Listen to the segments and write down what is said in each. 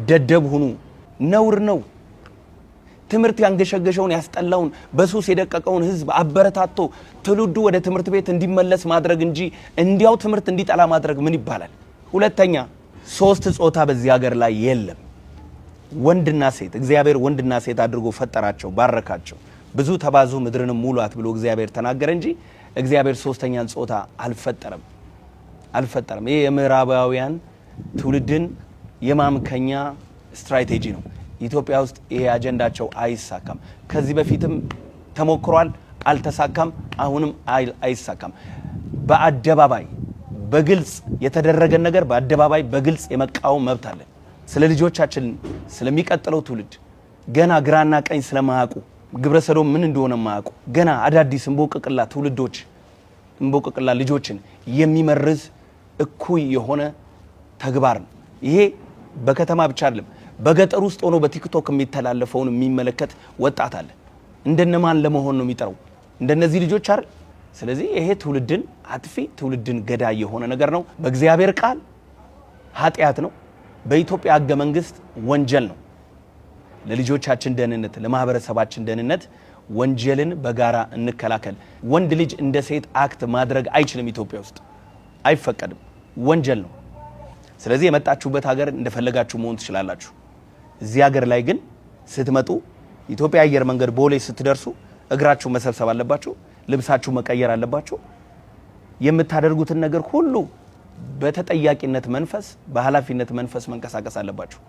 ደደብ ሁኑ። ነውር ነው። ትምህርት ያንገሸገሸውን፣ ያስጠላውን፣ በሱስ የደቀቀውን ህዝብ አበረታቶ ትውልዱ ወደ ትምህርት ቤት እንዲመለስ ማድረግ እንጂ እንዲያው ትምህርት እንዲጠላ ማድረግ ምን ይባላል? ሁለተኛ፣ ሶስት ጾታ በዚህ ሀገር ላይ የለም። ወንድና ሴት፣ እግዚአብሔር ወንድና ሴት አድርጎ ፈጠራቸው፣ ባረካቸው። ብዙ ተባዙ ምድርንም ሙሏት ብሎ እግዚአብሔር ተናገረ እንጂ እግዚአብሔር ሶስተኛን ጾታ አልፈጠረም፣ አልፈጠረም። ይህ የምዕራባውያን ትውልድን የማምከኛ ስትራቴጂ ነው። ኢትዮጵያ ውስጥ ይሄ አጀንዳቸው አይሳካም። ከዚህ በፊትም ተሞክሯል፣ አልተሳካም። አሁንም አይሳካም። በአደባባይ በግልጽ የተደረገን ነገር በአደባባይ በግልጽ የመቃወም መብት አለን። ስለ ልጆቻችን፣ ስለሚቀጥለው ትውልድ፣ ገና ግራና ቀኝ ስለማያውቁ፣ ግብረ ሰዶም ምን እንደሆነ የማያውቁ ገና አዳዲስ እንቦቅቅላ ትውልዶች፣ እንቦቅቅላ ልጆችን የሚመርዝ እኩይ የሆነ ተግባር ነው። ይሄ በከተማ ብቻ አይደለም፣ በገጠር ውስጥ ሆኖ በቲክቶክ የሚተላለፈውን የሚመለከት ወጣት አለ። እንደነማን ለመሆን ነው የሚጠራው? እንደነዚህ ልጆች አይደል? ስለዚህ ይሄ ትውልድን አጥፊ፣ ትውልድን ገዳይ የሆነ ነገር ነው። በእግዚአብሔር ቃል ኃጢአት ነው። በኢትዮጵያ ሕገ መንግስት ወንጀል ነው። ለልጆቻችን ደህንነት፣ ለማህበረሰባችን ደህንነት ወንጀልን በጋራ እንከላከል። ወንድ ልጅ እንደ ሴት act ማድረግ አይችልም። ኢትዮጵያ ውስጥ አይፈቀድም፣ ወንጀል ነው። ስለዚህ የመጣችሁበት ሀገር እንደፈለጋችሁ መሆን ትችላላችሁ። እዚህ ሀገር ላይ ግን ስትመጡ ኢትዮጵያ አየር መንገድ ቦሌ ስትደርሱ እግራችሁ መሰብሰብ አለባችሁ፣ ልብሳችሁ መቀየር አለባችሁ። የምታደርጉትን ነገር ሁሉ በተጠያቂነት መንፈስ፣ በኃላፊነት መንፈስ መንቀሳቀስ አለባችሁ።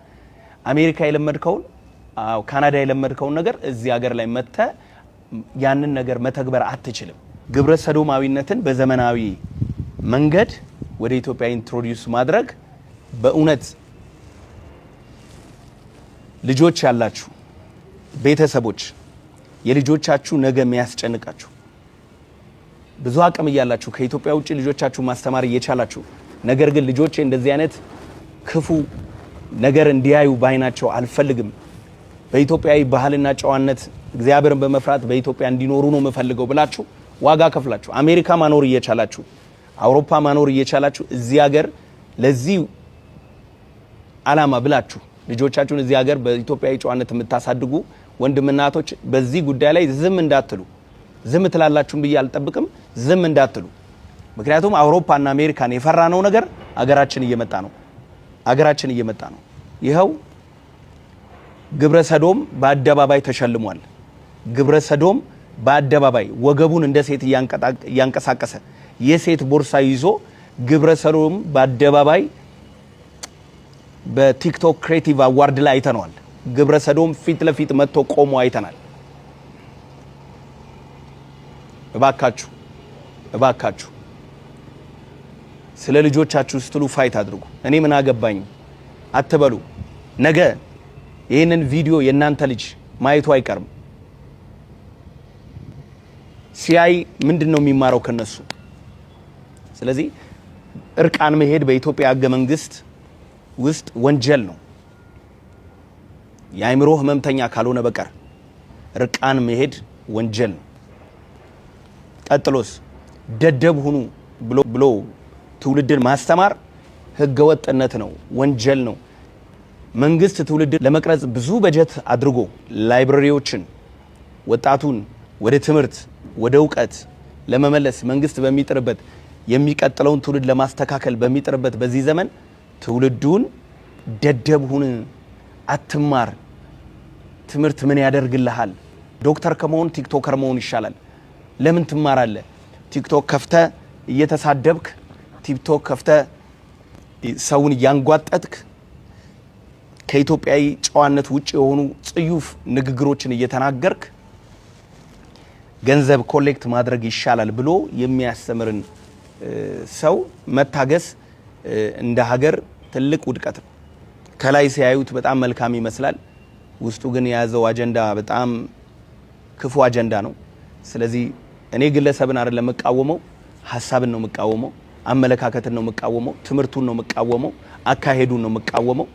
አሜሪካ የለመድከውን፣ አዎ ካናዳ የለመድከውን ነገር እዚህ ሀገር ላይ መጥተህ ያንን ነገር መተግበር አትችልም። ግብረ ሰዶማዊነትን በዘመናዊ መንገድ ወደ ኢትዮጵያ introduce ማድረግ፣ በእውነት ልጆች ያላችሁ ቤተሰቦች፣ የልጆቻችሁ ነገ የሚያስጨንቃችሁ፣ ብዙ አቅም እያላችሁ፣ ከኢትዮጵያ ውጭ ልጆቻችሁ ማስተማር እየቻላችሁ፣ ነገር ግን ልጆቼ እንደዚህ አይነት ክፉ ነገር እንዲያዩ ባይናቸው አልፈልግም፣ በኢትዮጵያዊ ባህልና ጨዋነት እግዚአብሔርን በመፍራት በኢትዮጵያ እንዲኖሩ ነው የምፈልገው ብላችሁ ዋጋ ከፍላችሁ አሜሪካ ማኖር እየቻላችሁ፣ አውሮፓ ማኖር እየቻላችሁ፣ እዚህ ሀገር ለዚህ ዓላማ ብላችሁ ልጆቻችሁን እዚህ ሀገር በኢትዮጵያዊ ጨዋነት የምታሳድጉ ወንድምና እህቶች በዚህ ጉዳይ ላይ ዝም እንዳትሉ። ዝም ትላላችሁም ብዬ አልጠብቅም። ዝም እንዳትሉ። ምክንያቱም አውሮፓና አሜሪካን የፈራነው ነገር አገራችን እየመጣ ነው። አገራችን እየመጣ ነው። ይኸው ግብረ ሰዶም በአደባባይ ተሸልሟል። ግብረ ሰዶም በአደባባይ ወገቡን እንደ ሴት እያንቀሳቀሰ፣ የሴት ቦርሳ ይዞ፣ ግብረ ሰዶም በአደባባይ በቲክቶክ creative award ላይ አይተነዋል። ግብረ ሰዶም ፊት ለፊት መጥቶ ቆሞ አይተናል። እባካችሁ፣ እባካችሁ ስለ ልጆቻችሁ ስትሉ fight አድርጉ። እኔ ምን አገባኝ አትበሉ። ነገ ይህንን ቪዲዮ የእናንተ ልጅ ማየቱ አይቀርም። ሲያይ ምንድን ነው የሚማረው ከነሱ? ስለዚህ እርቃን መሄድ በኢትዮጵያ ሕገ መንግስት ውስጥ ወንጀል ነው። የአእምሮ ህመምተኛ ካልሆነ በቀር እርቃን መሄድ ወንጀል ነው። ቀጥሎስ ደደብ ሁኑ ብሎ ትውልድን ማስተማር ህገወጥነት ነው፣ ወንጀል ነው። መንግስት ትውልድን ለመቅረጽ ብዙ በጀት አድርጎ library ዎችን፣ ወጣቱን ወደ ትምህርት፣ ወደ እውቀት ለመመለስ መንግስት በሚጥርበት፣ የሚቀጥለውን ትውልድ ለማስተካከል በሚጥርበት በዚህ ዘመን ትውልዱን ደደብ ሁን፣ አትማር፣ ትምህርት ምን ያደርግልሃል? ዶክተር ከመሆን TikToker መሆን ይሻላል። ለምን ትማራለህ? ቲክቶክ ከፍተህ እየተሳደብክ፣ ቲክቶክ ከፍተህ ሰውን እያንጓጠጥክ፣ ከኢትዮጵያዊ ጨዋነት ውጭ የሆኑ ጽዩፍ ንግግሮችን እየተናገርክ ገንዘብ collect ማድረግ ይሻላል ብሎ የሚያስተምርን ሰው መታገስ እንደ ሀገር ትልቅ ውድቀት ነው። ከላይ ሲያዩት በጣም መልካም ይመስላል። ውስጡ ግን የያዘው አጀንዳ በጣም ክፉ አጀንዳ ነው። ስለዚህ እኔ ግለሰብን አይደለም የምቃወመው፣ ሀሳብን ነው የምቃወመው፣ አመለካከትን ነው የምቃወመው፣ ትምህርቱን ነው የምቃወመው፣ አካሄዱን ነው የምቃወመው።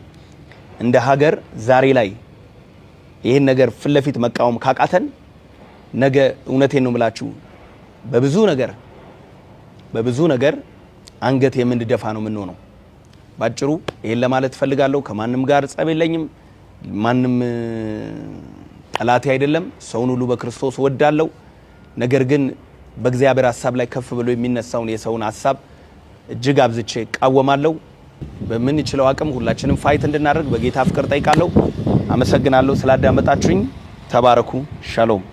እንደ ሀገር ዛሬ ላይ ይህን ነገር ፊት ለፊት መቃወም ካቃተን ነገ እውነቴን ነው የምላችሁ በብዙ ነገር፣ በብዙ ነገር አንገት የምንደፋ ነው የምንሆነው። ባጭሩ ይህን ለማለት እፈልጋለሁ። ከማንም ጋር ጸብ የለኝም። ማንም ጠላቴ አይደለም። ሰውን ሁሉ በክርስቶስ እወዳለሁ። ነገር ግን በእግዚአብሔር ሀሳብ ላይ ከፍ ብሎ የሚነሳውን የሰውን ሀሳብ እጅግ አብዝቼ እቃወማለሁ። በምንችለው አቅም ሁላችንም fight እንድናደርግ በጌታ ፍቅር ጠይቃለሁ። አመሰግናለሁ ስላዳመጣችሁኝ። ተባረኩ። ሻሎም።